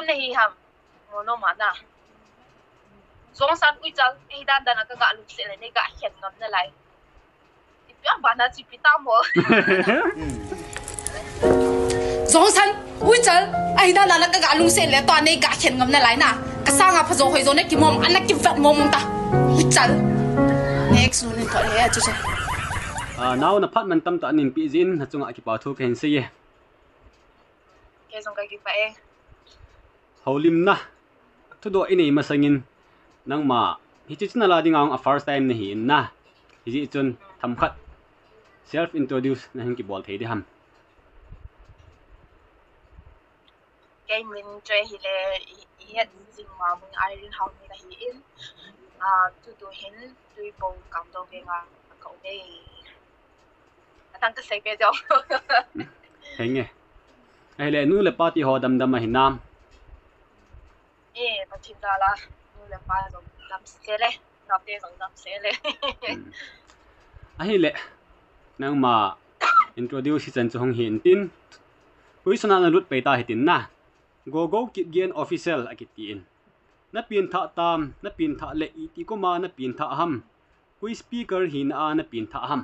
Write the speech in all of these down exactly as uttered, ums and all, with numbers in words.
Nahi ham. Mo no ma na. Jongsan uichal, eh, dan dan a ka ga lungset le, nei ga khen ngam nalai. Ipi a bana chi pi ta mo. Jongsan uichal, eh, dan dan a ka ga lungset le, tua nei ga khen ngam nalai na. Ka sanga pha jo hoi jo ne ki mom, ana ki vet mom ta. Uichal. Next nun in thot he, a chu chu. Ah, nao na phat man tam ta nin pi jin, na chunga kipa thu ka hin sei e. Kei jong ka kipah e. Houlimna. Thudoh i nei masangin nangma hiche channel a dinga a first time nahi in na. Hijeh chun themkhat self introduce na hin kibol thei ding ham. Kei min chu ahile, i, i het jing ma mun Irene Haokip ahi in. Ah, tutu hin Tuiphum Kamdong veng a ka um e. Atang ka sei pe jo. Henge. Ahile nu le pa ti ho damdam ahi nam? Eh, Pathen jal a nu le pa jong dam se le, naote jong dam se le. Hmm. Ahile nangma introduce hichan chu hung hi in tin. Question a na lut pai ta hitin na. Gogo Kipgen Official akiti in. Na pengthah tam, na pengthah le iti koma na pengthah ham? Koi speaker hina a na pengthah ham?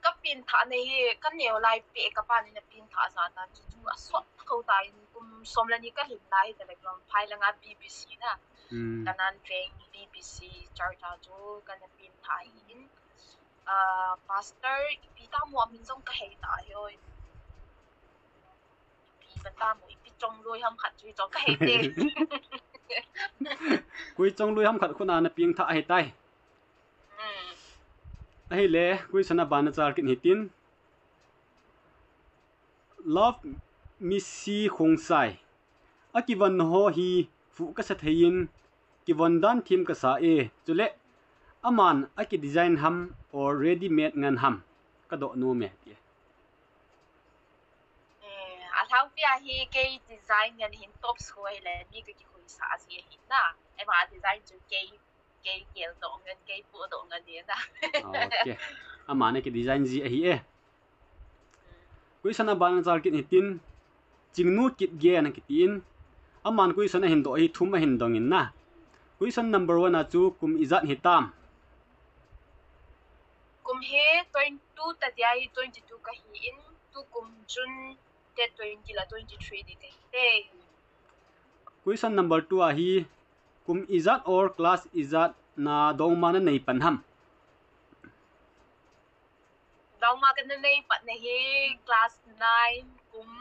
Ka pengthah na hi, ka neo lai peh ka pa ni na pengthah ja ta, chu chu a sot kho ta in kum som le ni ka lhin lai Telegram phai langa B B C na. Hmm. Kanan veng B B C charta chu ka na pengthah hi in. Ah, pastor, ipi ta mo amin jong ka hei ta hi oi. Ipi ta mo, ipi chongloi ham khat chu jong ka hei te. Koi chongloi ham khat khuna na pengthah ahi tai. Hmm. Ahile, question a bana chal kit hitin. Love Missy Khongsai. A kivon ho hi fuh kasa thei in, kivon dan them kasa e, chule aman a ki design ham or ready made ngen ham, ka doh nom e, ti. Eh, a lhangpi a hi kei design ngen hin tops ho ahile, mi ka kikhoisa ji ahi na. Ema design chu kei, kei kel doh ngen, kei pu doh ngen ni na. Okay. Aman a ki design ji ahi e. Question a bana chal kit hitin, Chingnu Kipgen akiti in, aman question ahin doh hi thum ahin dong in na. Question number one a chu kum ijat hitam? Kum hi twenty-two tadia hi twenty-two ka hi in, tukum June date twenty la twenty-three ni te te. Question number two a hi, kum ijat or class ijat na dongma na nei pan ham? Dongma ka na nei pan na hi class nine kum,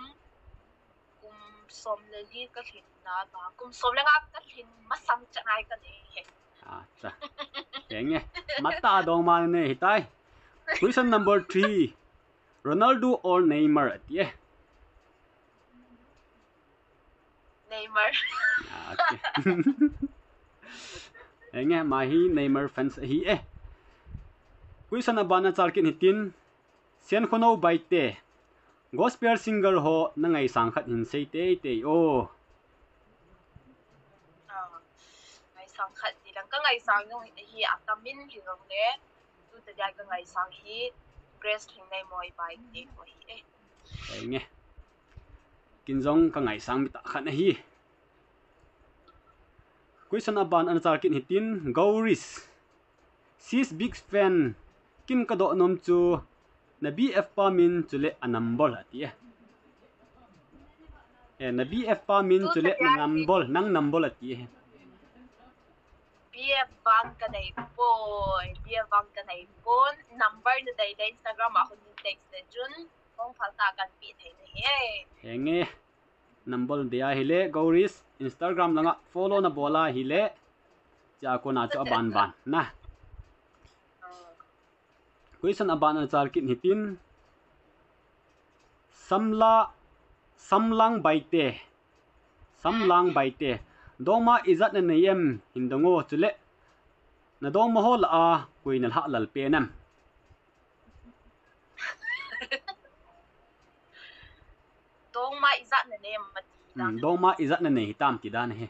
kum som le li ka lhin na ta, kum som le nga ka lhin masang chan ai ka nei he. Acha. Henge. Mata dongma na nei hitai. Question number three. Ronaldo or Neymar ati e. Neymar. Ah, okay. Henge, ama hi Neymar fans ahi e. Question a bana chal kit hitin, Senkhonou Baite. Gospel singer ho na ngaisang khat hin sei teitei o. Ah, ngaisang khat ti lang ka ngaisang jong hi atam in hi jong le. Tuta dia ka ngaisang hi Grace Lhingnei Moi Baite ko hi e. Henge. Kin jong ka ngaisang mi tah khat ahi. Question a bana chal kit hitin, Gauris. She's big fan. Kin ka doh nom chu na B F pa min chule a number ati e. Eh, na B F pa min chule na number, nang number ati e. B F vang ka nei poi, B F vang ka nei pon, number na dei le Instagram a hung text le chun, hung phal ta kan pe thei nahi e. Henge, number dei ahile, Gauris, Instagram langa follow na bol ahile, chia kona chu aban ban na. Ah. Question a bana chal kit hitin, Samla, Samlang Baite. Samlang Baite. Dongma ijat na nei em hin dong o chule. Na dongma ho lah a koi na lhah lal pen em? Dongma ijat na nei em ati dan. Hmm, dongma ijat na nei hitam ti dan ahi.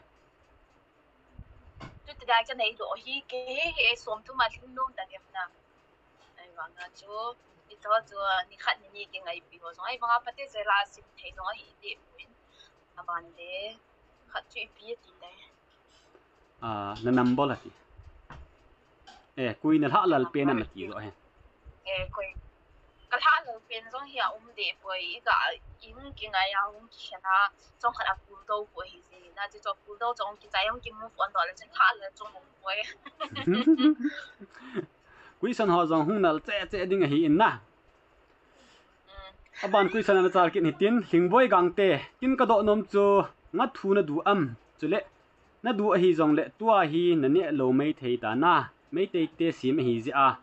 Tuti dai ka nei doh hi kei he he som thum a lhing nom ta em na. Ahivanga chu, ito chu, ni khat ni ni kingaipi ho jong. Ahivanga pate jela sim thei jong ahi ti poi. Aban le, khat chu ipi ati le. Ah, na number la ti. Eh, koi na lha lal pen am ati lo he. Eh, koi. Ka lha lal pen jong hi a um de poi, i ga, i hung kingai a, hung kikhen a, jong khat a pul do poi hi ji. Na chu chu pul do jong kichai jong ki move on do le chu lha lal jong um poi. Question ho jong hung nal che che ding ahi in na. Aban question ana chal kit hitin, Lhingboi Gangte, kin ka doh nom chu, nga thu na du am, chule, na du ahi jongle, tua hi na neh lo maithei ta na, Meitei te sim ahi jeh a.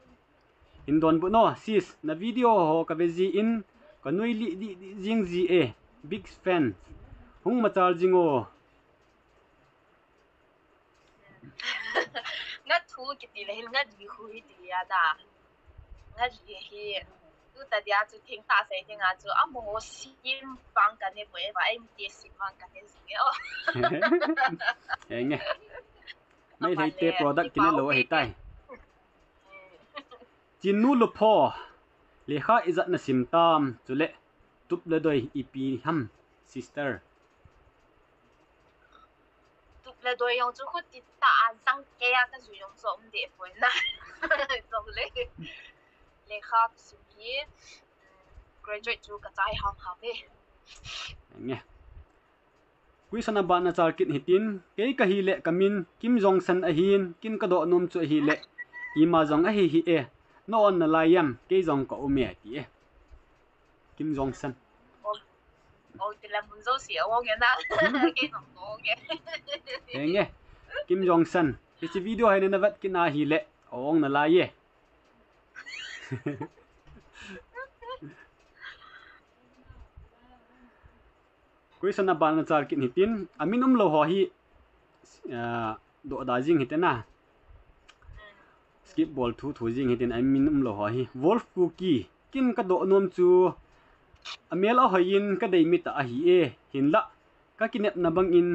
In donbut no, sis, na video ho ka ve ji in, ka nui lih dih dih jing ji e, big fan. Hung machal jing o. Nga thu kiti le hin nga li hu hi ti ya da. Nga li hi. Tu ta dia chu thing ta sei thing a chu a mo sim pang ka ne poi va, ai mi te sim pang ka ne sim e o. Enge. Meitei te product kine lo ahi tai. Chinnu Lupho, lekha ijat na sim tam, chule, tup le doi ipi ham, sister. Tup le doi jong chu khuti ta a jang kei a ka ju jong chu um de poi na. Jong le. Lekha sim hi, graduate chu ka chai ham ham e. Nge. Question aban a chal kit hitin, kei ka hi le ka min Kim Jong Sen ahin, kin ka doh nom chu ahi le, ima jong ahi hi e, na on na lai em, kei jong ka um e, ti e. Kim Jong Sen. Oh, oh, ti la mun jo si, oh, nge na. Kei jong ka um e. He nge, Kim Jong Sen. Hiche video hi na vet kit na hi le, oh, na lai e. Question aban a chal kit hitin, amin um lo ho hi, ah, doh da jing hitin a. Skip bol thu thu jing hitin, amin um lo ho hi. Wolf Kuki, kin ka doh nom chu, amel a hoi in ka dei mi ta ahi e, hinlah, ka kinepna bang in,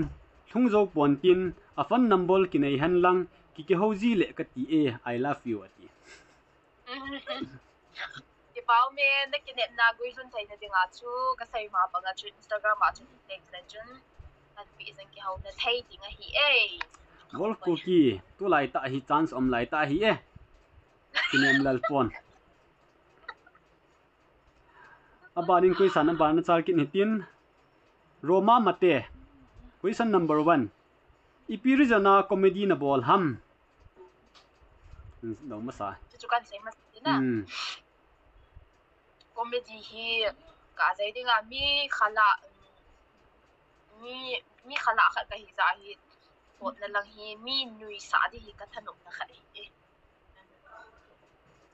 lhung jou pon tin, a phone number kinei hen lang, ki kihou ji le ka ti e, I love you, ati. Kipa um e, na kinepna guilhun theina dinga chu, ka sei ma banga chu Instagram a chu text le chun, kan pi jeng kihouna thei ding ahi e. Wolf Kuki, tu lai ta hi chance um lai ta hi e. Kinem lal pon. Aban in question aban a chal kit hitin. Roma Mate. Question number one. Ipi reason a comedy na bol ham? Dong masa. Chu chu kan sei masa na. Hmm. Comedy hi ka sei dinga mi khala, mi, mi khala khat ka hi jeh hi. Potna lang hi mi nuisat ding hi ka thanopna khat hi e.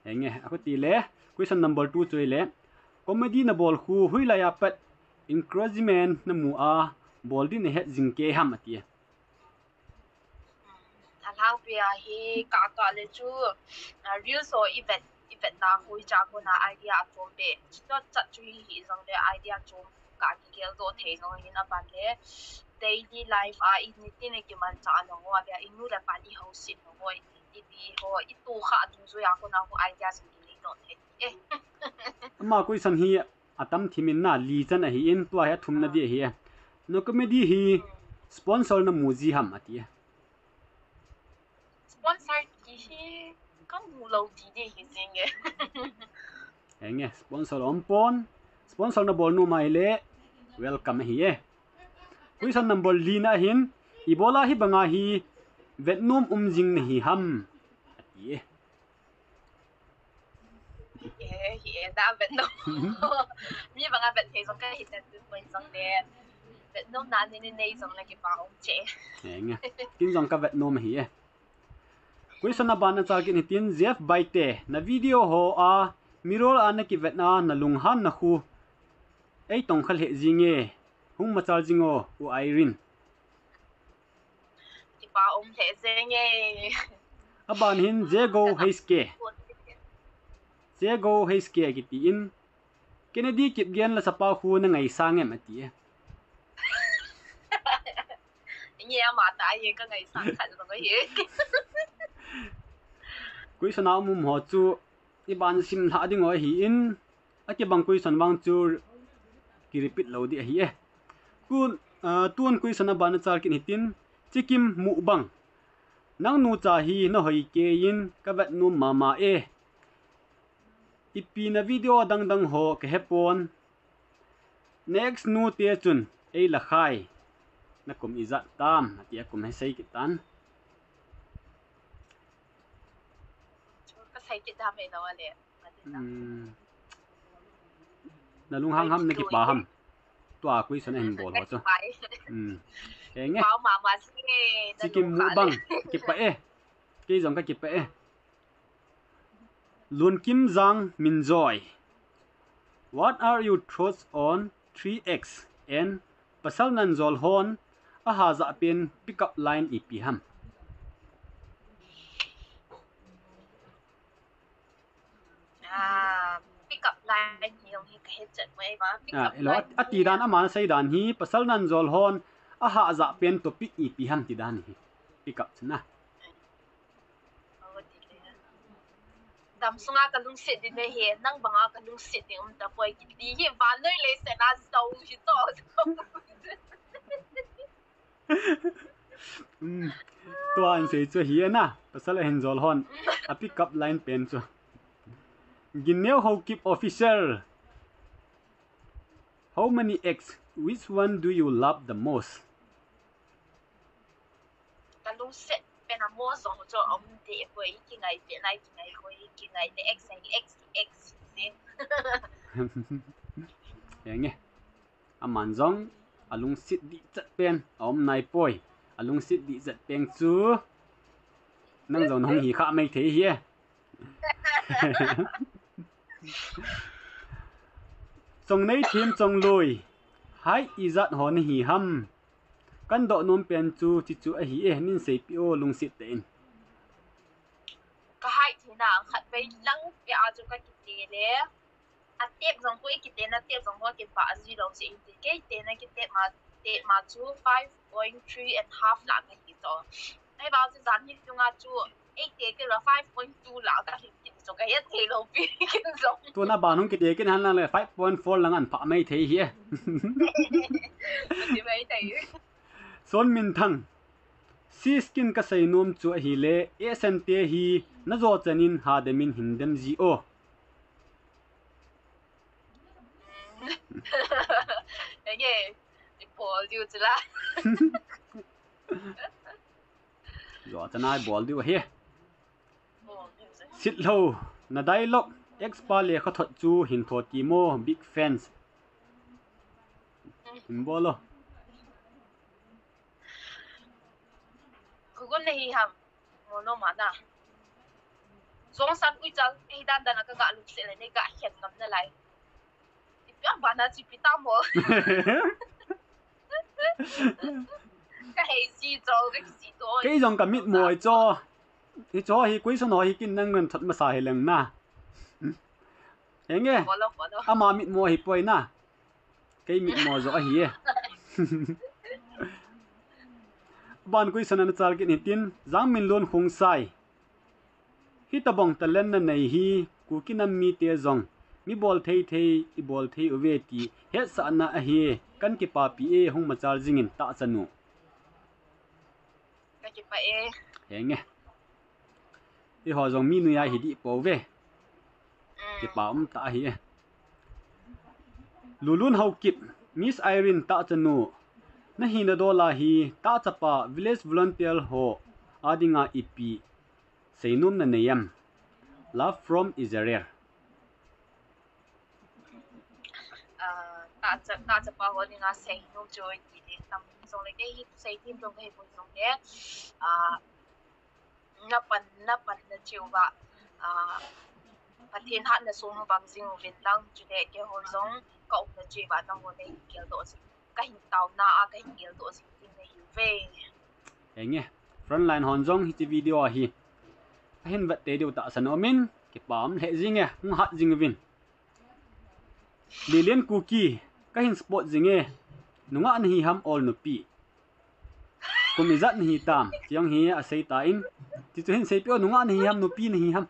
Henge, akhuti le, question number two chu le, comedy na bol khu hoilai a pat encouragement na mu a, bol din na het jing kei ham ati. Alhangpi a hi ka ka le chu, ah, reels ho i vet, i vet na khu i cha ko na idea a chom be. Chutah chat chu hi hi jong le idea chom ka kigel doh thei jong hin aban le. Daily life a i nitin a kimanchah nau ho, a bia i nu le pa i houset nau ho, i ti ti ho, i tu kha a dungjuia kona ho idea jong kinei doh thei. Eh. Ama question hi atam thim in na li chan ahi in tua hi athumna di ahi e. Na comedy hi sponsor na mu ji ham ati e. Sponsor ti hi ka mu lou ti di hi jing e. Henge, sponsor um pon. Sponsor na bol nom a hile, welcome ahi e. Question number li na hin, ibola hi banga hi, vet nom um jing na hi ham, ati e. Hi e, hi e, da vet nom. Mi banga vet thei jong ka hi ten tu poi jong le. Vet nom na ni ni nei jong le kipa um che. Henge, kin jong ka vet nom ahi e. Question aban a chal kit hitin, Jeff Baite, na video ho a, mirror a na kivet na, na lunghan na khu. Ei tong kha lheh jing e, hung machal jing o, U Irene. Kipa um lheh jing e. Aban hin, Jego H K. Jego H K kiti in, Kennedy Kipgen la sapa khu na ngaisang em ati e. Nge ama ta ye ka ngaisang khat lo ka ye. Question a um um ho chu iban sim lha ding o hi in, akibang question vang chu ki repeat lo di ahi e. Kun Ah, tun question abana chal kit hitin, Chikim Mukbang. Nang nu cha hi na hoi kei in ka vet nom mama e. Ipi na video dang dang ho ka hepon. Next nu te chun ei la khai. Na kum ijat tam, ati a kum he sei kit tan. Ka sei kit dam e na wale. Hmm. Na lunghang ham, na kipa ham? Tua question ahin bol ho chu. Hmm. Henge. Pau mama si e, na Chikim Mukbang. Kipa e. Kei jong ka kipa e. Lunkimjang Minjoy. What are your thoughts on three X and pasal nanjol hon ahajah pen pickup line ipi ham? Ah, pickup line hi jong hi ka het chet mai ba. Ah, pickup elo, line a, ati dan, aman asei dan hi, pasal nanjol hon ahajah pen topic ipi ham ti dan hi. Pickup chu na. Dam sunga ka lungset ding ahi, nang banga ka lungset ding um tapoi kiti hi, vannoi leiset a jao hi to. Hmm. Tua ahin sei chu ahi na, pasal ahin jol hon a pickup line pen chu. Gineo Haokip Official. How many ex? Which one do you love the most? Ka lungset pen a mo jong chu um de poi, kingai pen a kingai poi, kingai le ex ai, ex, ex se. Henge. Aman jong alungset dih chat pen aum nai poi. Alungset dih chat pen chu nang jong nahung hi kha mai thei hi e. Chongnei Thim Chongloi. Height ijat ho nahi ham? Kan doh nom pen chu, chuchu ahi e, nin seipeh o lungset tah in. Ka height hi na, khatvei lang peh a chu ka kite le. A tep jong ko i kite na tep jong ko kipa a ji lou si in ti. Kei te na kitep ma, tep ma chu five point three and half lah ka hi to. Ahivang chu jan hi lunga chu ei te kei la five point two lah ka hi kit chu ka het thei lou pi kin jong. Tuna ban hung kite kin han lang le five point four lang an pha mai thei hi e. Ti mai thei. Son Minthang. Siskin ka seinom chu ahile, Asian te hi na jo chanin hadem in hin dem ji o. Enge, i bol diu chu la. Jo chan a i bol diu ahi. Sitlhou, na dialogue, ex pa lekha thot chu hin tho ti mo, big fans. Hin bol o. Khugun nahi ham, mo no ma na. Jong san ui chal, ei dan dan a ka ga lungset le, nei ga khen ngam nalai. Ipi abana chi pi ta mo. Ka hei ji cho, ka ji to. Kei jong ka mit mo i cho. Hi cho hi question ho hi kin nang nan thot masa hi leng na. Henge. Follow, follow. Ama mit mo hi poi na. Kei mit mo jo ahi e. Ban question ana chal kit hitin, Jangminlun Khongsai. Hitabang talent na nei hi, Kuki nam mite jong mi bol thei thei, i bol thei uve ti hetsahna ahi, kan kipapi e, hung machal jingin tahchanu. Ka kipah e. Henge. Eiho jong mi noiya hi dih pouve. Mm. Kipa um tah ahi e. Lulun Haokip, Miss Irene tahchanu. Na hina dol a hi tahchapa village volunteer ho a dinga ipi seinom na nei em? Love from Israel. Ah, tahcha, tahchapa ho dinga seinom chu iti le tam jong le, kei hi sei them jong ka hi poi jong le, ah, na pan, na pan na cheu va, ah, Pathen hatna sung vang jing uvin lang, chule keiho jong ka umna cheu va nangho nei geldoh jing, ka hin taona a ka hin geldoh jing ding nahiuve. Henge, frontline hon jong hiche video a hi ahin vet tei diu tahsan aumin, kipa um lheh jing e, hung hat jing uvin. Lilian Kuki, ka hin support jing e, nungah nahi ham or nupi? Kum ijat nahi tam, ti jong hi asei tan, ti chu hin seipeh o, nungah nahi ham, nupi nahi ham?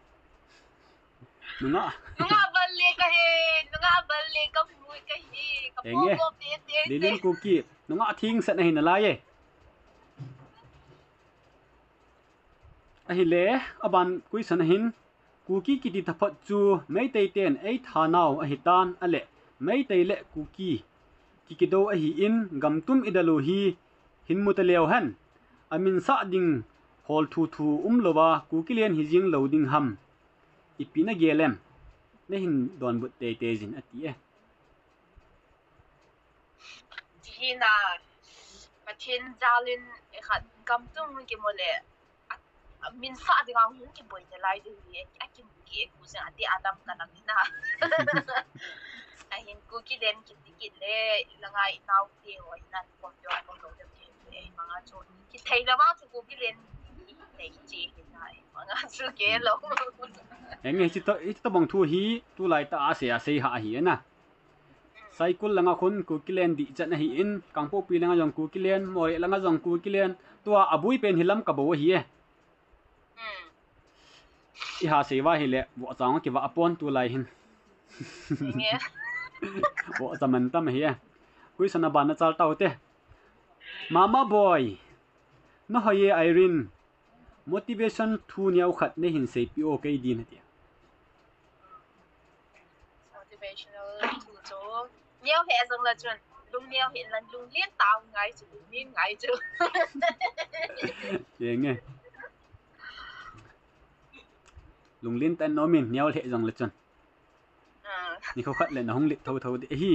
Nungah. Nungah bal le ka hi, nungah bal le ka mu ka hi, ka po ko pe te. Lilian Kuki, Nungah thengset ahi nalai e. Ahile, aban question ahin, Kuki kiti taphot chu Meitei ten eithanau ahitan, ale Meitei le Kuki kikidou ahin, gam tum idalou hi hin mu taleu hen. Aminsah ding hol thuthu umlouva, Kukiland hijing lou ding ham? Ipi nagel em? Nahin donbut teitei jin ati e. Hina, Pathen jalin, eh, khat gam tum kimu le, a, aminsah dinga hung kiboi nalai ding hi, akimu ki, eh, kusen ati adam kalang hina. Ahin Kukiland kiti kit le, ilanga inaote ho, ina kom jo, kom jo, jo, eh, manga chu. Kithei lama chu Kukiland, kithei chi, hina, eh, manga chu kelou. Enge, hiche to, hiche tobang thu hi, tulai tah a asei, asei ha ahi, na. Saikul langa khun Kukiland dihchan ahin, Kangpokpi langa jong Kukiland, Moreh langa jong Kukiland, tua abui pen hi Lamka bou ahi e. Hmm. Iha seiva hile, vohcha kivah pon tulai hin. Nge. Vohcha mantam ahi e. Question aban nachal taute. Mama boy. Nahoi e Irene. Motivation thu neo khat neihin seipeh o kei din ati. Motivational thu chu neo he jong le chun, lung neo he lan lunglen tah ngai chu, lunglen ngai chu. Enge. Lunglen tah in um in, neo he jong le chun. Ah. Nikho khat le nahung lit thotho ding ahi.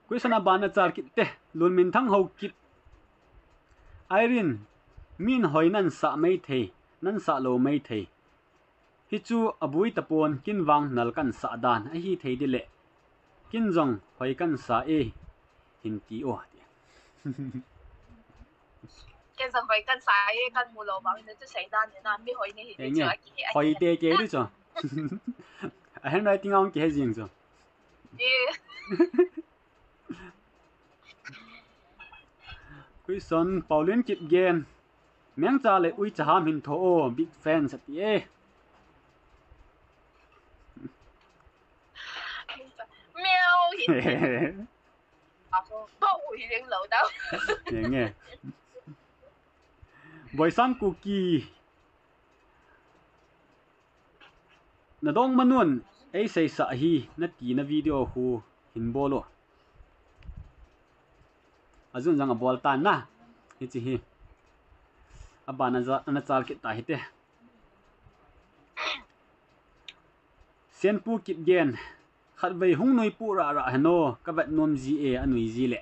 Question aban nachal kit te, Lunminthang Haokip. Irene, min hoi nansah maithei, nansah lou maithei. Hichu abui tapon, ken vang nal kansah dan ahithei ding le. Ken jong hoi kansa e, hin ti o. Ken jong hoi kansa e, kanmu lou vang nachu seidan nina, mi hoi nahi ti chu akihe, akihe. Hoi te ke di chu. A handwriting a hung kihe jing chu. Eh. Question, Pauline Kipgen. Mengcha le uicha ham hin tho o, big fans ati e. Meo hin. Ako, bo ui leng lou dau. Enge. Boisang Kuki. Nadong manun, eiseisah hi, nati na video khu hin bol o. Ajun jang abol tan na. Hiche hi. Aban a ja, ana chal kit ta hite. Senpu Kipgen. Khatvei hung nuipu rah rah hen o, kavet nom ji e, anui ji le.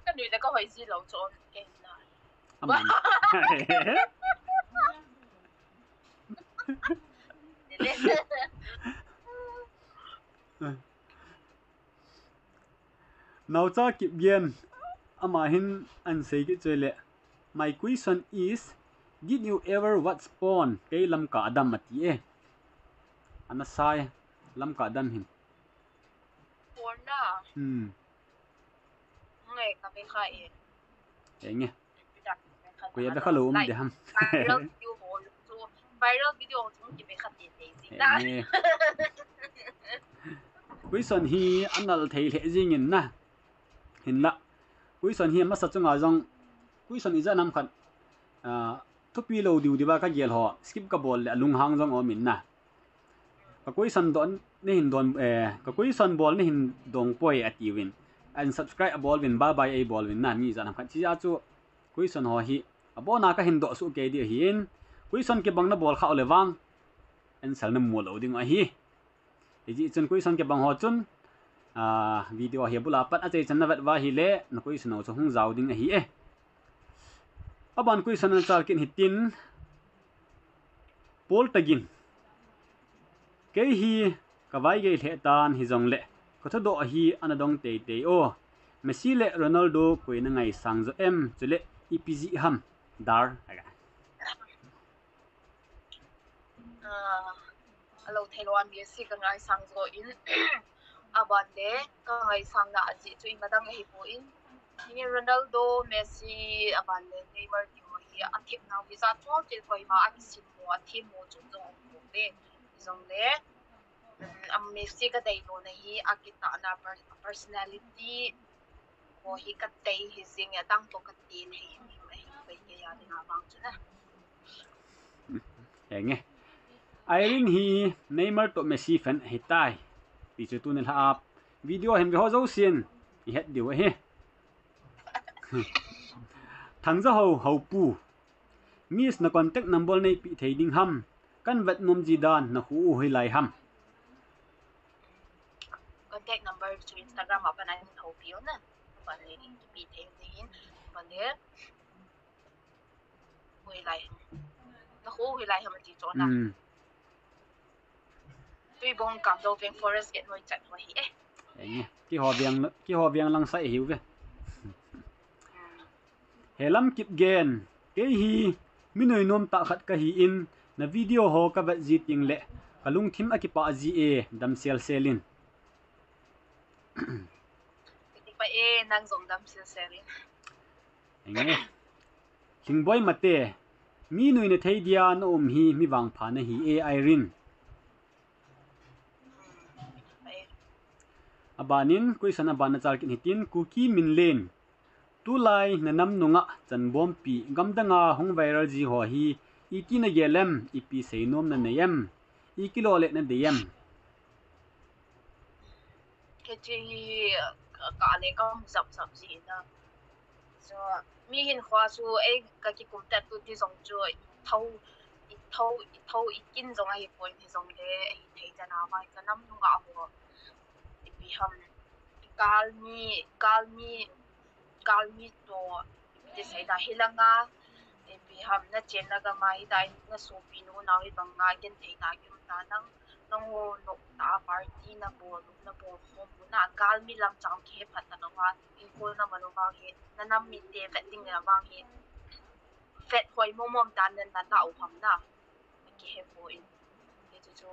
Kanui le kahoi ji lou chu, kei na. Aman. Naocha Kipgen, ama hin ahin sei kit chu le. My question is, did you ever watch porn? Kei Lamka dam ati e. Ana sai, Lamka dam hin. Porn na? Hmm. Nge, ka be kha e. Enge. Koi a be kha lou um de ham. Viral video ho chu, viral video ho chu kibe kha teitei ji na. Enge. Question hi anal thei lheh jing in na. Hinla. Question hi masa chunga jong. Question ijat ham khat. Ah, thupi lou diu diuva kagel ho. Skip kabol le alunghang jong um in na. Ka question don, neihin don, eh, ka question bol neihin dong poi atiuvin. Unsubscribe abol uvin, bye bye eibol uvin na, mi ijat ham khat. Hiche a chu question ho hi, abona kahin doh suh kei ding ahin. Question kibang nabol khah uleh vang answer namu lou ding ahi. Hijeh chun question kibang ho chun, ah, video hi abul a pat achai chan navet uva ahile, na question ho chu hung jao ding ahi e. Aban question ana chal kit hitin, Paul Tagin. Kei hi kavaigei lheh tan hijongle, kathudoh hi ana dong teitei o. Messi le Ronaldo koi nangaisang jo em, chule ipi jeh ham, dar. Ah, alou theilou a Messi kangaisang jo in, aban le kangaisang na ajeh chu imadang ahipoi. Henge Ronaldo, Messi, aban le Neymar ti ho hi athemnau hi jat chom chom koima akisim ho, athem ho chom chom um pon te. Hijongle, um, a Messi kadeilou na hi akitahna per-, personality, Bo hi ka tei hi jing a, dang to ka ti thei hi, hi, hi, hi, hi, ya ding a bang chu na. Enge. Irene hi Neymar to Messi fan hi tai. Ti chu tuni lha a video hin ve ho jo sin. I het diu ahi. Thangja ho, ho pu. Miss, na contact number nei pi thei ding ham. Kan vet nom ji dan na khu u hoi lai ham. Contact number chu Instagram a pan a hin ho pi u na. Pan le pi thei ding hin. Pan le. Hoi lai ham. Na khu hoi lai ham ti chu na. Hmm. Tuibong Kamdou Veng Forest Gate noi chat ho hi e. Enge. Kiho veng, kiho veng lang sai hiu ve. Helam Kipgen, kei hi mi nuinom tah khat ka hi in, na video ho ka vet ji ting le ka lungthim a kipah ji e, dam sel sel in. Kipah e, nang jong dam sel sel in. Enge. Lhingboi Mate, mi nui na thei dia na um hi mi vangpha na hi e, Irene. Abanin, question aban na chal kit hitin, Kuki Minlen. Tulai na nam nunga chanbompi gamdanga hung viral ji ho hi, iti na gel em, ipi seinom na nei em, i kilo le na dei em. Kei chu hi, ka le ka mu sap sap ji na. So, mi hin khua chu ei ka kikum tet tu ti jong chu i tho, i tho, i tho, i kin jong ahi poi, hi jong le, ei thei chan a vai ka nam nunga ho. Ipi ham, galmi, galmi, galmi to, ti sei da hi langa, ipi ham na chenna gam a hi da na sopi nu nau hi banga genthei na ki um ta nang, nang ho nok ta party na bol, na bol khom u na galmi lamchang kihe phat ta lou a, in kol na ma lou vang hi, na nam mite vet ding na vang hi, vet hoi mom mom dan na na ta u ham na, kihe poi. Hi chu chu,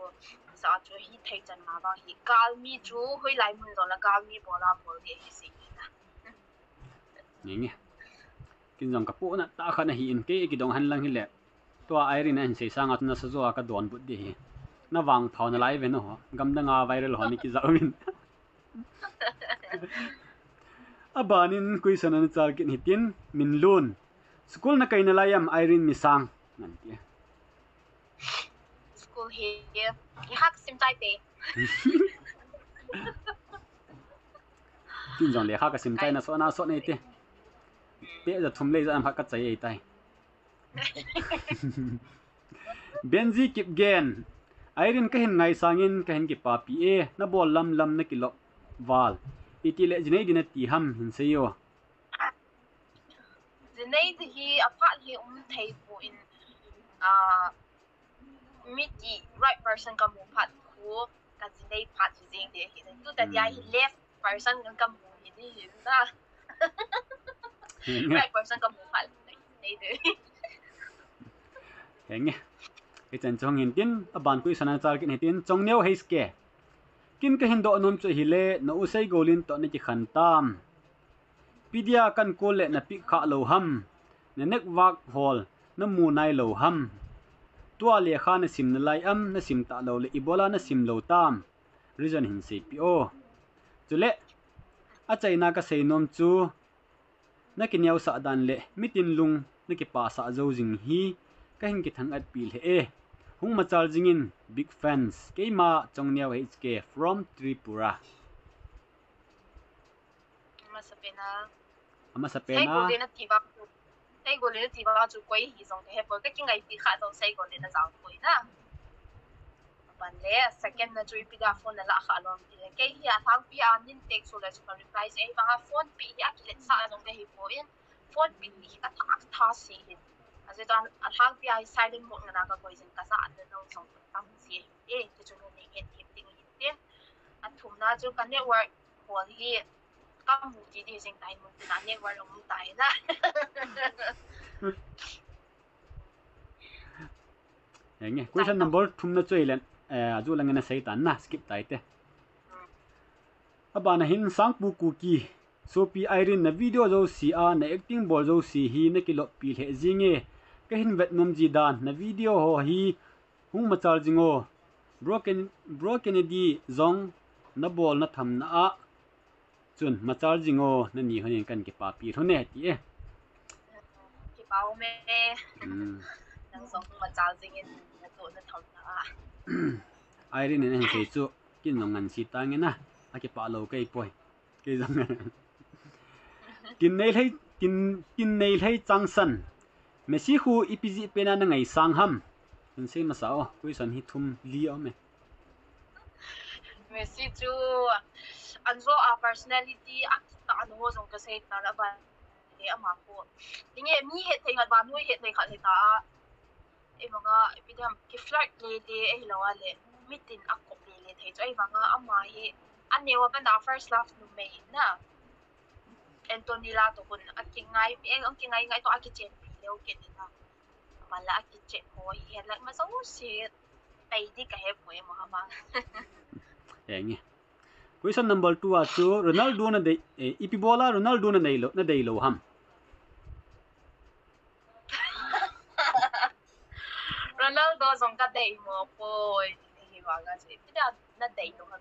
sa chu hi thei chan na vang hi, galmi chu hoi lai mun jong la galmi bol a bol de hi si na. Nge nge. Kin jong ka pu na ta kha na hi in kei kidong han lang hi le. Tua Irene a hin sei sanga chu nasa jo a ka donbut ding hi. Na vangpha u nalai ve no ho. Gamdanga viral ho ni kijah uvin. Abanin question ana chal kit hitin, Minlun. School na kai nalai am Irene Misang. Ngan ti. School hi, lekha ka sim tai te. Kin jong lekha ka sim tai na so na so nei te. Page ja thum le ja am kha ka chai ei tai. Benji Kipgen. Irene ka hin ngaisang in ka hin kipapi e, na bol lam lam na kilop val. Iti le jinei ding nati ham hin sei o. Jinei ding hi aphat hi um thei poi, ah, mi ti right person ka mu phat khu ka jinei phat hi jeng ding hi. Tu ta dia hi left person ka mu hi ding hi na. Right person ka mu phat hi ding. Henge. Hichan chu hung hin tin, aban question ana chal kit hitin, Chongneo H K. Kin ka hin doh nom chu hile, na u Seigolin toh na kikhen tam. Ipi dia kan call le na pick kha lou ham. Na network hol, na mu nai lou ham. Tua lekha na sim nalai am, na sim talou le, ibola na sim lou tam. Reason hin seipi o. Chule, achaina ka sei nom chu, na kineosah dan le mitin lung na kipasah jou jing hi ka hin kithang-at pi lheh e. Hung machal jing in, big fans. Keima Chongneo H K from Tripura. Masa pena. Amasa pena. Seigolin ati vang chu, Seigolin ati vang chu koi hi jong ka he poi, ka kingaipi kha jong Seigolin a jao poi na. Aban le, second na chu ipi dia phone na la kha lom ti le. Kei hi alhangpi a nin text chu le chu ka reply je, ahivang a phone pi hi akiletsah jong ka hi poi. Phone pi hi ka tha, ka tha se hin. Ajeh chu alhangpi a hi silent mode nga na ka koi jin ka ja an le no jong tam se. Eh, ti chu nu ni het hi ting hi tin. Athumna chu ka network hol hi ka mu ti di jing tai mun tin a network um tai na. Henge, question number thum na chu ilen, eh, aju lang na sei tan na, skip tai te. Abana hin Sangpu Kuki, Sopi Irene na video jouse a, na acting bol jouse hi na kilop pi lheh jing e, ka hin vet nom ji dan, na video ho hi hung machal jing o. Bro Ken-, Bro Kennedy jong na bol na thamna a, Chun, machal jing o, nani hon in kan kipapi lhon e, ti e. Kipa um e. Hmm. Nang jong machal jing in, natoh na tham na a. Irene in ahin sei chu, kin jong ngan si ta nge na, akipa lou kei poi. Kei jong. Kin nei lhei, kin, kin nei lhei changsan. Messi khu ipi jeh pen a na ngaisang ham. Kin sei masa o, question hi thum li a um e. Messi chu anjo a personality a kita anho jong ka sei ta la ba. He ama khu. Tinge mi he thei khat ba, nui he thei khat he ta. Ei manga, ipi dam, ki flirt le le, ei lo a le. Mitin a kop le le thei chu, ei manga, ama hi. Aneo a banda first love numei na. Antonella to kun, a kingai, ei, a kingai ngai to a kichen pi leo ke ni na. Ama la a kichen ho hi, he la, ma so si. Pai di ka he poi mo ha ma. Enge. Question number two a chu, Ronaldo na dei, eh, ipi bola Ronaldo na dei lou, na dei lou ham. Ronaldo jong ka dei mo poi. Hi wa ga che. Ipi da na dei lou ham.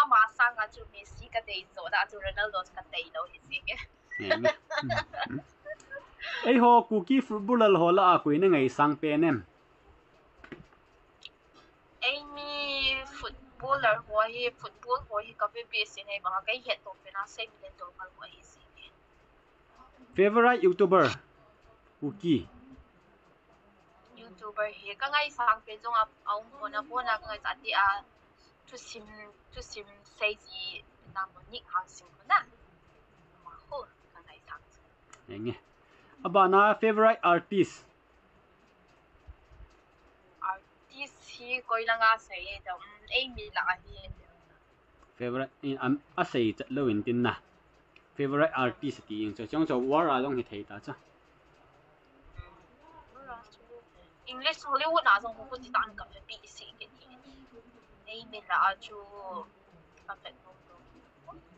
Ama sanga chu Messi ka dei jo da chu Ronaldo ka dei lou hi si ke. Eiho Kuki footballer ho la a koi na ngaisang pen em. Eimi footballer ho hi, football ho hi ka ve behseh nei banga, kei hetto pen a sei mi le to kal ho hi si. Favorite YouTuber, Kuki. YouTuber hi ka ngaisang pen jong a, a um pon a, pon a ka ngaisang ti a, thusim, thusim sei ji na mo ni hang sim na. Ma ho ka ngaisang. Enge. Abana favorite artist. Artist hi koi langa sei e da, um, eimi la a hi. Favorite, in, am, a sei chat lou in tin na. Favorite artist ti in chu, chong chu world a jong hi thei ta chu. English Hollywood na jong ko ti tan ka pe pi si ke ti. Eimi la a chu ka pe no.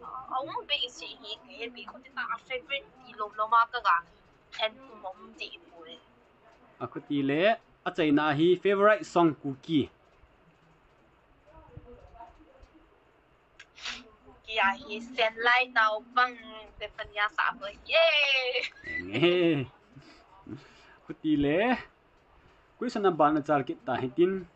A um be si hi ke bi ko ti ta a favorite ti lom lom a ka ga. Then ku mom ti ko e. A khuti le, a chaina hi favorite song Kuki. Kuki a hi Senlai Naobang Zephania sa ko ye. Nge. Khuti le. Question abana chal kit ta hitin.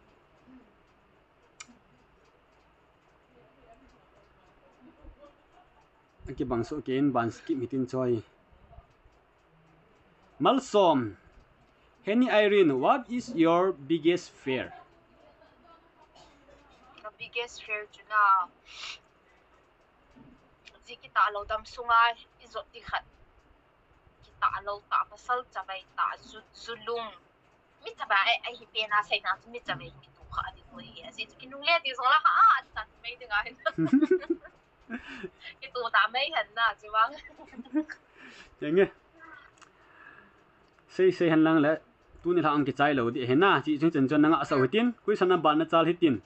Aki bang so ken ban skip hitin choi. Malsom. Henny Irene, what is your biggest fear? The biggest fear chu na. Ji kita lo dam sunga i jot ti khat. Kita lo ta pasal chabai ta zu, zulung. Mi chabai ai, ai hi pen a sei na chu mi chabai mi tu kha di ko hi. A si chu kinung le ti so la ha a chan mai de ga. Kitu ta mai han na chu bang. Chenge. Sei sei han lang le tuni la ang kichai lo di he na chi chung chen chon na nga sa hitin, question abana chal hitin.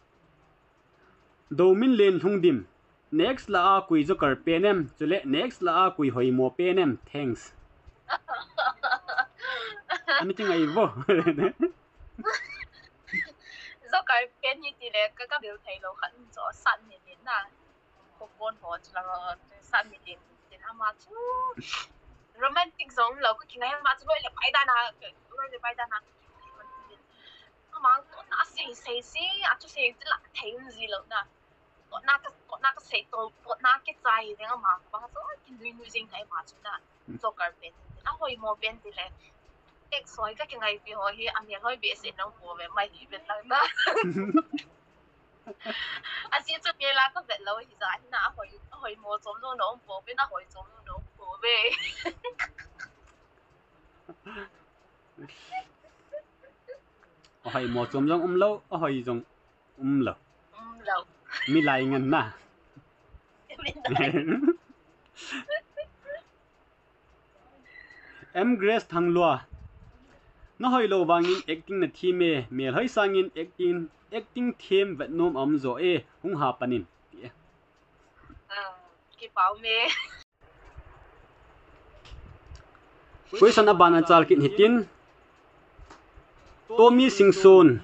Domin Len Lhungdim. Next la a koi joker pen em, chule next la a koi hoimo pen em. Thanks. Ani ti ngai vo. Joker pen ni ti le ka ka bil thei lo khan jo san ni ni na. Ko kon ho chu la san ni ni tin ama chu. Romantic jong lo ko kingai ma chu loi le pai da na, loi le pai da na. Ama to na sei sei si, a chu sei ti la thei ji lo na. Kotna ka, kotna ka sei to, kotna kichai jeng ama, bang so, kinui nui jeng thei ama chu na. Joker pen. A hoimo pen ti le. Ex ho ka kingai pi ho hi, a mel hoi behseh nang po ve, mai hi pen lang na. A si chu mel a ka vet lo hi ja, hi na a hoi, a hoimo chom lo na um po ve, na hoi chom lo na um po ve. A hoimo chom jong um lo, a hoi jong um lo. Um lo. Milai ngen na. M Grace Thanglua. Na hoi lo vangin acting na them e, mel hoi sangin acting, acting them vet nom a um jo e, hung ha panin. Ti e. Ah, kipa um e. Question abana chal kit hitin. Tommy Singson.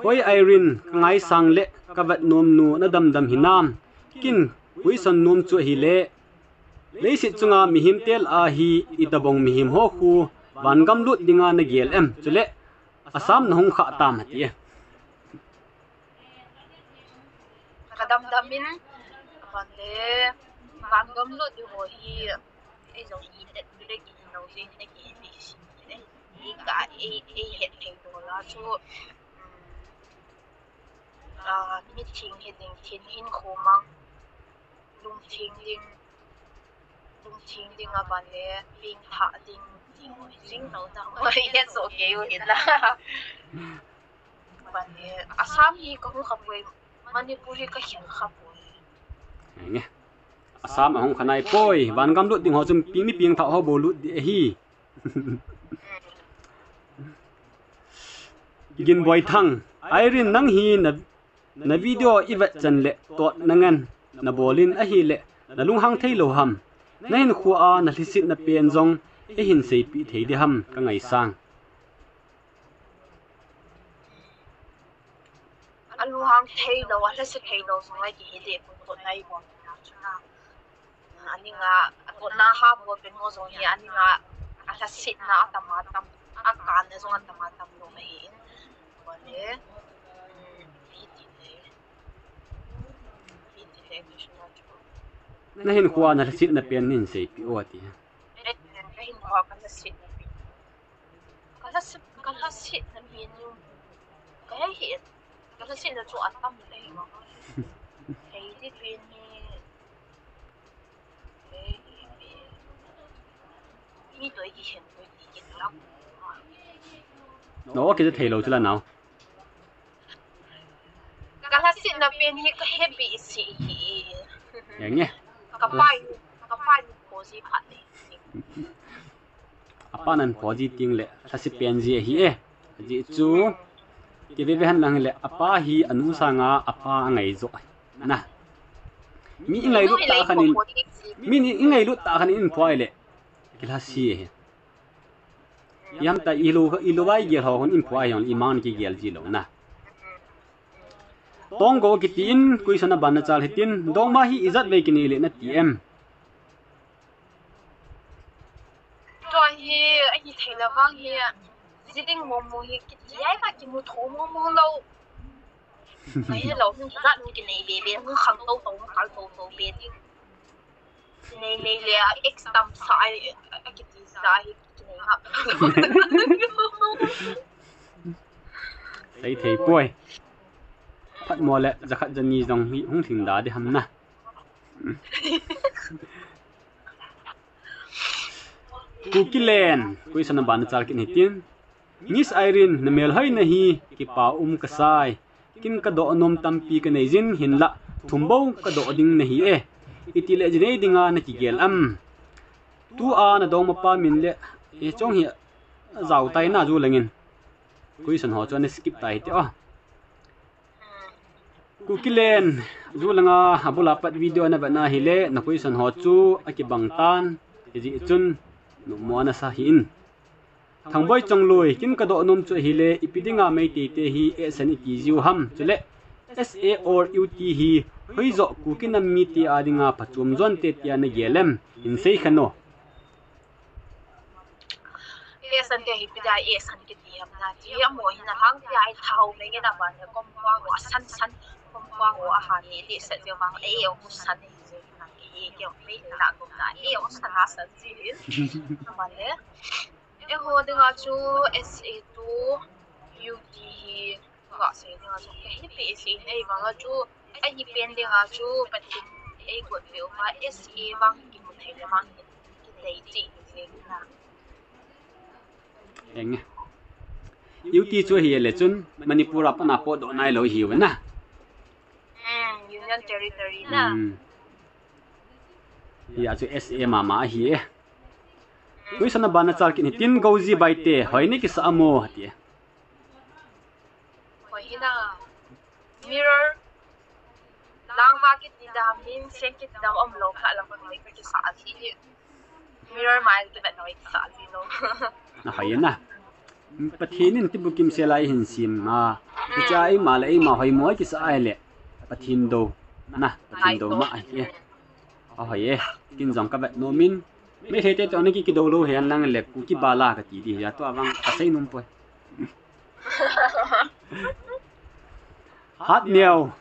Hoi Irene, ka ngaisang le ka vet nom nu na dam dam hinam. Kin Question nom chu ahile, leiset chunga mihem te lah a hi itobang mihem ho khu vangam lut dinga nagel em? Chule Assam nahung khah tam ati e. Kadam dam in, aban le, vangam lut ding ho hi, ei jong hi, te, te kihin lou jeh in, te kihin lou jeh in, ei ka, ei, ei het thei to la chu, um, ah, mitheng hi ding, thin hin khomang, lungtheng ding, lungtheng ding aban le, pengthah ding, ding ho hi jing lou dang ho hi, het soh kei u hin la. Aban le, Assam hi kahung kha poi, Manipur hi kahin kha poi. Nge. Assam ahung kha nai poi, vangam lut ding ho chun peng, mi pengthah ho bou lut ding ahi. Ginboithang, Irene nang hi na, na video ivet chan le tot nangan, nabol in ahile, nalunghang thei lou ham? Nahinkhoa nalhasetna pen jong eihin seipeh thei ding ham kangaisang. Alunghang thei lou, alhase thei lou jong ahi ding, kot nai bol na chu na. Aninga, akotna ha bol pen ho jong hi, aninga, alhasetna atam atam, akanna jong atam atam lou ahi in. Bole, um, hiti le, hiti le, Krishna chu. Nahinkhoa nalhasetna pen neihin seipeh o ati. Eh, kahinkhoa kalhasetna pen. Kalhaset, kalhasetna pen hi. Kahe hi. Kalhasetna chu atam le hi. Hei ti pen hi. Mi to i kihen ko i kihen lang. No, kiti thei lou chu la nao. Kalhasetna pen hi kahe behseh hi. Yang nge. Kapan, kapan ko ji phat le. Apan ahin pho ji teng le, lhaset pen ji ahi e. Ajeh chu, kiveve hen lang le, apa hi anu sanga apa angai jo. Na. Mi ingailut tah khat in, mi ni ingailut tah khat in pho le, kilhase ahi. Ihamta ilou, ilou vai gel ho hon in pho ahi hon, imang kigel ji lou na. Tonggo kiti in, question aban nachal hitin, dongma hi ijat vei kinei le nati em? Tua hi, ahi thei le vang hi, ji ding mong mong hi, kiti ai ka kimu tho mong mong lou. Ahi lou, hin jat nu kinei be be, hin khang to to, kal to to be ding. Nei, nei le, a ex tam sa ai, a kiti sa hi, kinei ha. Sei thei poi. Phat mo le, jakhat jani jong hi, hung thim da di ham na. Kukiland, question aban nachal kit hitin. Miss Irene, na melhoina hi kipa um kasai. Kin kadoh nom tampi kanei jin hinlah, thum bou kadoh ding nahi e. Itile jinei dinga nakigel am? Tua nadongmapa min le, e chong hi, jao tai na ju langin. Question ho chu ana skip tai ti o. Kukiland, ju langa abula pat video navet na hile, na question ho chu akibang tan, ijeh chun, numo nasa hi in. Thangboi Chongloi, kin kadoh nom chu ahile, ipi dinga Meitei te hi S N iti jiu ham, chule S A or U T hi, hoijoh Kuki nam mite a dinga phachom jon te tia nagel em, hin sei khen o. S N te hi ipi dia S N kiti ham nati, amo hi nalhang tia i thao mengin aban le kom kua ho asan san, kom kua ho ahan ni ti sa ti vang le e o san ni je na ki e ke o me na ko na e o san a san ji hin. Aban le. Eiho dinga chu S A to U T hi kasei dinga chu, kei hi P S A nei vanga chu, ahi pen dinga chu, Pathen eigot peh uva S A vang kimu thei le vang kitei cheh hi jeng na. Eng e. U T chu ahile chun, Manipur a pat a potdoh nailou ahiuve na. Hmm, Union Territory na. Hmm. Hia chu S A mama ahi e. Question aban nachal kit hitin, Goji Baite, hoi nakisa amo, ati e. Hoi hina. Mirror. Langva kiti dam, min seng kiti dam umlou kha lang hoi kakisa ahi. Mirror mai kivet hoi kisa ahi lou. Ahoi na. Pathen in tibukim sela eihin sem a. Hiche a eima le eima hoimo kisa ahile, Pathen dou. Na, Pathen douna ahi e. Ahoi e. Kin jong ka vet nom in. Meitei te toh na ki, kidou lou hen lang le Kuki bala kati di ahi a, tua vang ka sei nom poi. Hatneo.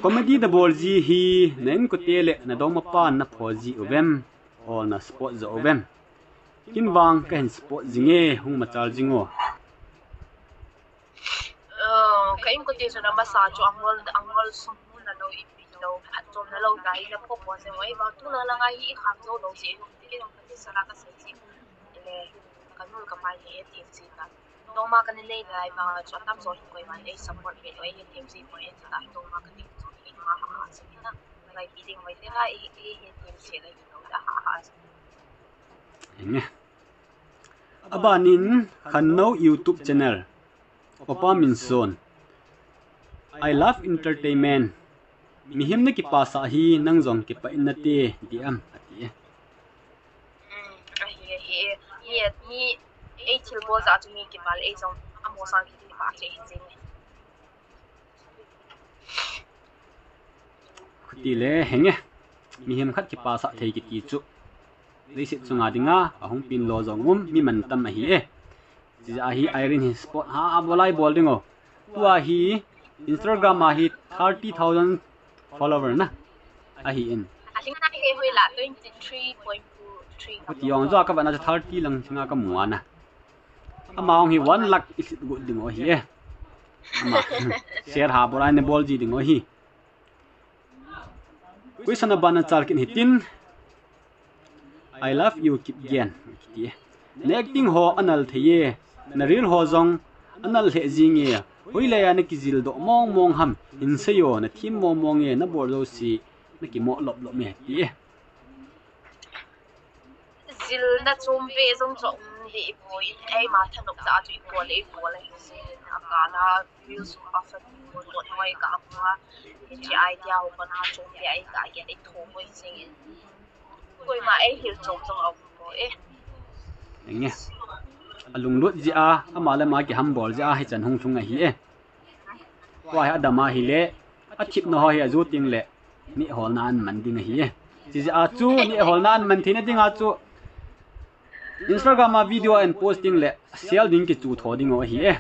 Comedy na bol ji hi, na inkote le na dongmapa na pho ji uvem, or na support jo uvem? Kin vang ka hin support jing e, hung machal jing o. Ka inkote chu na masa chu angol, angol sum na lou, ipi lou, phatchomna lou ta hi na pho pho jing o, ei vang tu lang lang a hi i kham jou lou ji, kin ka ti sala ka sei ji. Le, ka nu ka pai hi e ti ji ta. Dongma ka nei lai vang chu atam jo hi koima ei support ve lou, ei hethem ji poi e ti ta. Dongma ka nei chu hi ma ha ha ji na. Lai pi ding mai te la, ei, ei hethem ji lai lou da ha ha ji. Enge. Abanin Khannou YouTube channel. Opa Minson. I love entertainment. Mihem na kipasah hi nang jong kipah in nate, ti am, ati e. Hmm, ahi, ahi, ahi, mi, ei thilbol jeh a chu mi kipah le, ei jong amaho sang kipah thei hi jing e. Khuti le henge. Mihem khat kipasah thei kiti chu leiset chunga dinga ahung pin lo jong um, mi mantam ahi e. Chijeh a hi Irene hi support ha, a bol a i bol ding o. Tua hi Instagram a hi thirty thousand follower na ahi in. Aling na hi hoi la twenty three point two three. Khuti ong jo ka vana thirty lang chinga ka mu ana. Ama ong hi one lakh i sit got ding o hi e. Ama share ha bol a i na bol ji ding o hi. Question abana chal kit hitin. I love you, Kipgen. Kiti e. Na acting ho anal thei e. Na reel ho jong anal lheh jing e. Hoilai a na kijil doh mong mong ham. Hin sei o, na thim mong mong e. Na bol jouse na kimoh lop lop e, ti e. Jilna chom ve jong chu um deh poi, eima thanop jeh a chu i bol le i bol ahi jing in, a kal a reels a fan bol bol noi ka hua, hiche idea ho kana chom ve a i ka get i tho boi jing in. Koima ei hil chom jong a um poi e. Enge. A lunglut jeh a, ama le ama kiham bol jeh a, hichan hung lhung ahi e. Tua hi adam ahile, athipna ho hi aju teng le, neh holna aman ding ahi e. Chijeh a chu, neh holna aman theina dinga chu, Instagram a video a in post ding le, share ding kichu tho ding u ahi e.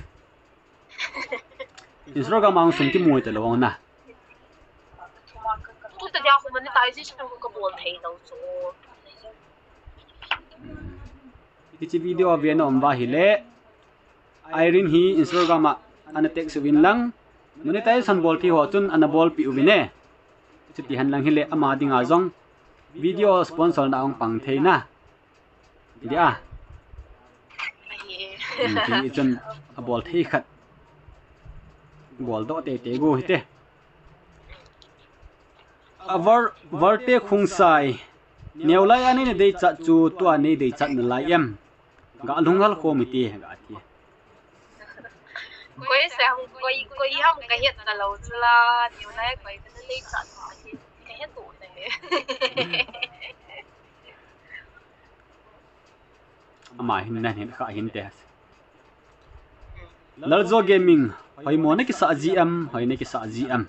Instagram a hung sum kimu talou na. Tu ta dia khu monetization khu ka bol thei lou chu. Hiche video a ve na um uva ahile, Irene hi Instagram a ana text uvin lang, monetization bol thei ho chun ana bolpeh uvin e. Chuti hen lang hile ama dinga jong video sponsor na ahung pang thei na. Dia. Ahi e. Hmm, ti chun abol thei khat. Bol doh teitei go hite. Avar, Varte Khongsai. Neolai a nei na deichat chu tua nei deichat nalai em. Ga lunghel khom hite, ga ti. Koi se ham, koi, koi ham ka het talou chu la, neolai koi ka na deichat chu ka het, ka het u na he. Ama hin na hin kha hinte. Laljo Gaming, hoimo na kisah ji em, hoi na kisah ji em.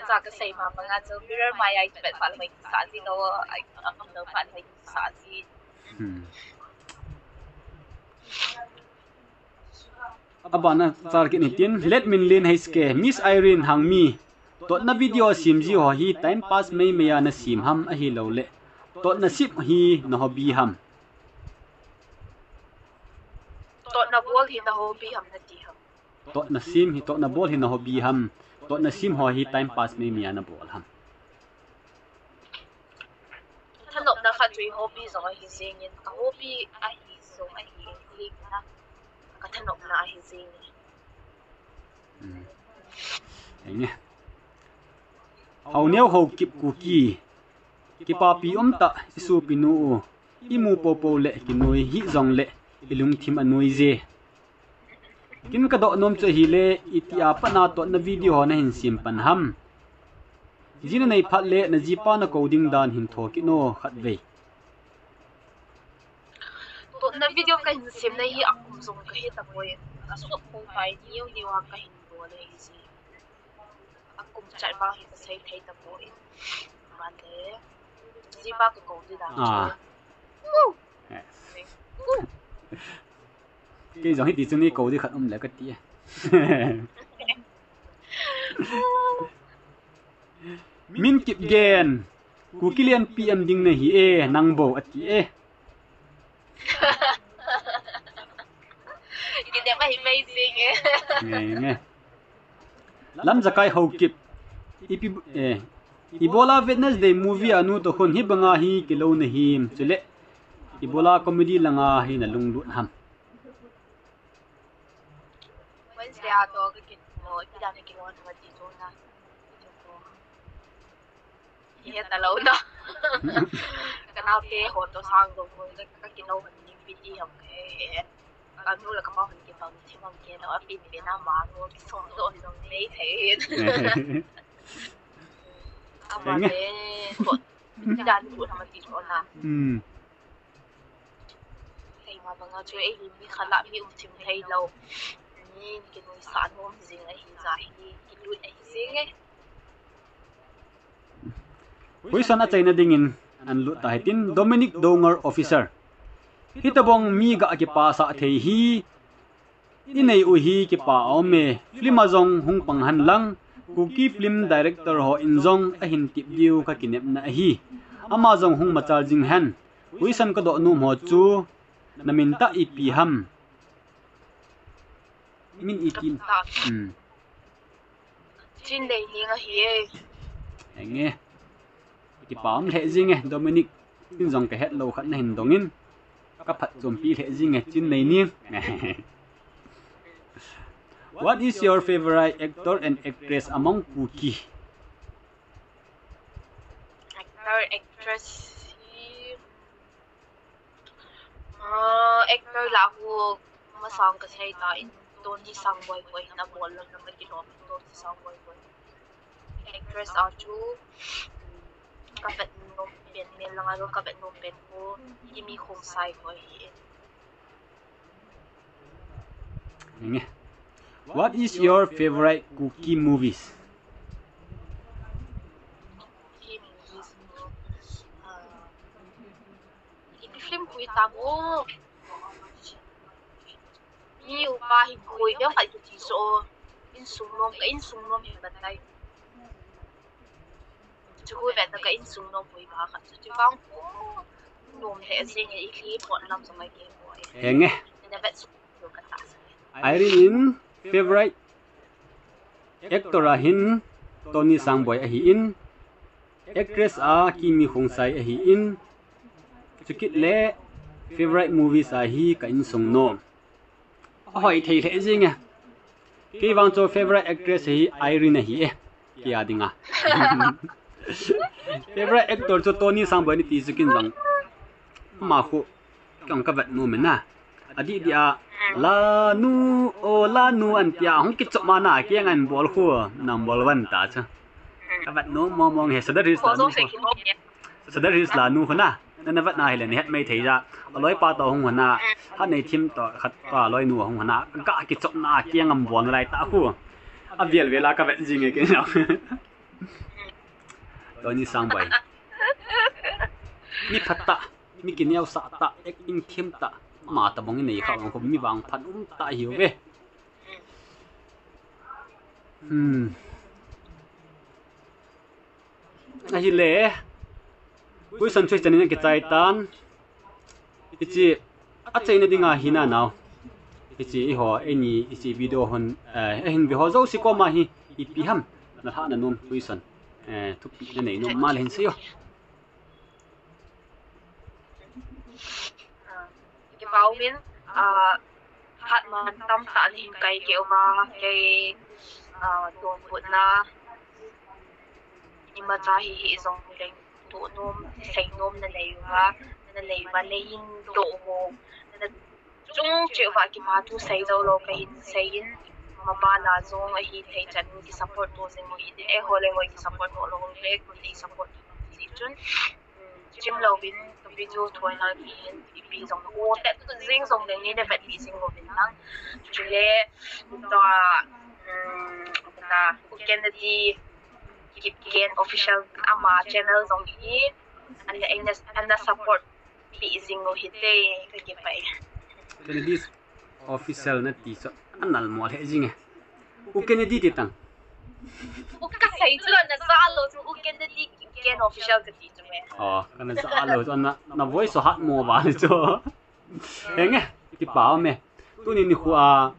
Cha ka sei ma banga chu mirror mai a i pet phat hoi kisah ji lou, a, a, a, phat hoi kisah ji. Hmm. Abana chal kit hitin, Let Min Lin H K, Miss Irene Hangmi, totna video sem ji ho hi time pass mei mei a na sem ham ahilouleh totna sem hi na hobby ham? Totna bol hi na hobby ham na ti ham? Totna sem hi, totna bol hi na hobby ham? Totna sem ho hi time pass mei mei a na bol ham? Thanopna khat chu i hobby jong ahi jeng in, ka hobby ahi jong ahi in, ka thanopna ahi jeng in. Hmm. Enge. Haoneo Haokip Kuki. Kipapi um tah, i sopi nu u. I mu popo le kinoi hih jongle i lungthim anoi je. Kin ka doh nom chu ahile, itia pat na totna video ho na hin sem pan ham? Ji na nei phat le na jipa na kou ding dan hin thou kit o khatvei. Totna video ka hin sem na hi akum jong ka he tapoi. Ka sut kong pai niu niu a ka hin bol le hi si. A kum chat ba hi ka sei thei ta poi. Ban le. Ji ba ka ko di da. Ah. Yes. Kei jong hiti chu ni ko di khat um le ka ti. Min Kipgen, Kuki lienpi em ding nahi e, nang bou ati e. Kidem ahi mei jing e. Nge, nge. Lamjakai Haokip, ipi, eh, ibola Wednesday movie a nu toh khun hibanga hi kilo nahim, chule ibola comedy langa hi na lunglut ham. Wednesday a toh ka kin lo, ipi dan a kin lo na ti chu na. He ta lo na. Ka naote ho toh sang dong ho ka, ka kin lo han ni pi ti ham ke. Ka nu le ka pa han kin bang ti bang ke lo, a pi pi na ma lo ki so do dong nei thei. Ama le ho. Ipi dan a kin lo na ti chu na. Hmm. Keima banga chu ei hi mi khat lah mi um thim thei lou. Mi kinuisah nom jing ahi jeh hi, kilut ahi jing e. Question achaina dingin an lut ta hitin Dominic Donger Officer. Hitobang mi ga kipasah thei hi inei u hi kipa aum e, film a jong hung pang hen lang, Kuki film director hon jong ahin tep diu ka kinepna ahi. Ama jong hung machal jing hen. Question ka doh nom ho chu, na min tah ipi ham? Min iti. Hmm. Chinneining ahi e. Enge. Kipa um lheh jing e, Dominic. Ken jong ka het lou khat na hin dong in. Ka phatchompi lheh jing e, Chinneining. What is your favorite actor and actress among Kuki? Actor, actress, ah, actor lah hu masang ka sei ta in Tony Sangboi boi na bol lam na ma kilom Tony Sangboi boi. Actress a chu ka vet nom pen mel langa ka vet nom pen hu Kimi Khongsai boi hi. Nge. What is your favorite Kuki movies? Kuki movies, uh, ipi film khui tam o. Mi upa hi khui bia khat kiti so. Insung nom ka insung nom hi batai. Chu vet na ka insung nom pui ba khat chu chu vang pu nom le jing e i hli pot lam jong ai ke poi. Henge. Ina vet su ka ta sa. Irene in favorite actor a hin Tony Sangboi ahi in, actress a Kimi Khongsai ahi in, chukit le favorite movies a hi ka insung nom. Ahoi thei lheh jing e. Kei vang chu favorite actress hi Irene ahi e. Kei a dinga. Favorite actor chu Tony Sangboi ni ti chu ken jong. Ama khu kei jong ka vet nom e na. Adih dih a, "Lanu, o Lanu" an tia hung kichop ma na, kei jong an bol khu, nang bol van ta chu. Ka vet nom mong mong e, Sadar Hills Lanu khu. Sadar Hills Lanu khu na. Na na vet na hile na het mai thei ja. Aloi pa toh hung hona. Khat nei thim toh khat toh aloi nu hung hona. Ka kichop na kei jong an bol na lai ta khu. Avel vel a ka vet jing e kei jong. Tony Sangboi. Mi phatah, mi kineosah tah, acting thim tah. Ama tobang inei kha vang khu mi vangphat um tah hiuve. Hmm. Ahile, question chu hichan in akichai tan. Hiche achaina dinga hi na nau. Hiche eiho, eini, hiche video hon, eh, ahin ve ho jouse koma hi, ipi ham, na lhah na nom question. Eh, thupi na nei nom ma le hin seiyo. Ah, kipa um in, ah, phat man tamtah nahin kai kit uva, kei, ah, donbutna, imacha hi hi jong leng, toh nom, sei nom na nei uva, na nei uva, nei in toh ho, na chung cheh uva kipa thu sei jou lou kahin sei in, maban a jong ahi thei chan ki support to jing u hitin, eiho le eiho ki support to lou le, kei support to ji chun, um, chim louvin ka video thu a lang hi ipi jong u te tu jing jong ding ni le vet pi jing louvin lang. Chule ta um ta U Kennedy Kipgen official ama channel jong hi ana ana ana support pi jing u hite ka kipah e. Kennedy official nati chu anal mo le jing e. U Kennedy ti tang. U ka sei chu na sa lo chu U Kennedy Kipgen official ka ti chu me. Oh, kana sa lo chu na na voice so hat mo ba ni chu. Henge, kipah me. Tuni nikho a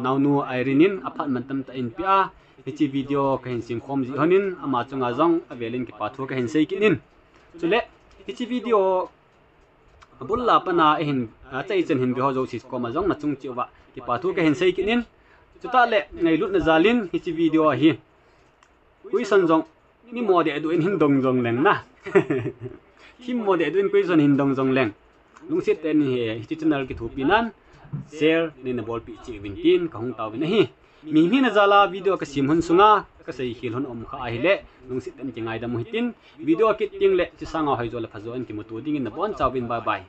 naonu Irene in aphat mantam tah in pe a, hiche video kahin sem khom ji hon in ama chunga jong avel in kipa thu kahin sei kit in. Chule hiche video abul a pat a ihin achai chan hin ve ho jouse koma jong nachung cheh uva kipa thu kahin sei kit in. Chutah le ngailutna jal in hiche video a hi question jong mi mo deh deh in hin dong jong leng na. Thim mo deh deh in question hin dong jong leng. Lungset tah in hiche channel kithopi nan share neina bolpeh cheh uvin tin kahung tao uvin ahi. Mi hina jal a video kasem hon sunga kasei khel hon um kha ahile lungset tah in kingaidam u hitin, video akit teng le hiche sanga hoijo le phajo in kimuto ding in nabonchauvin bye bye.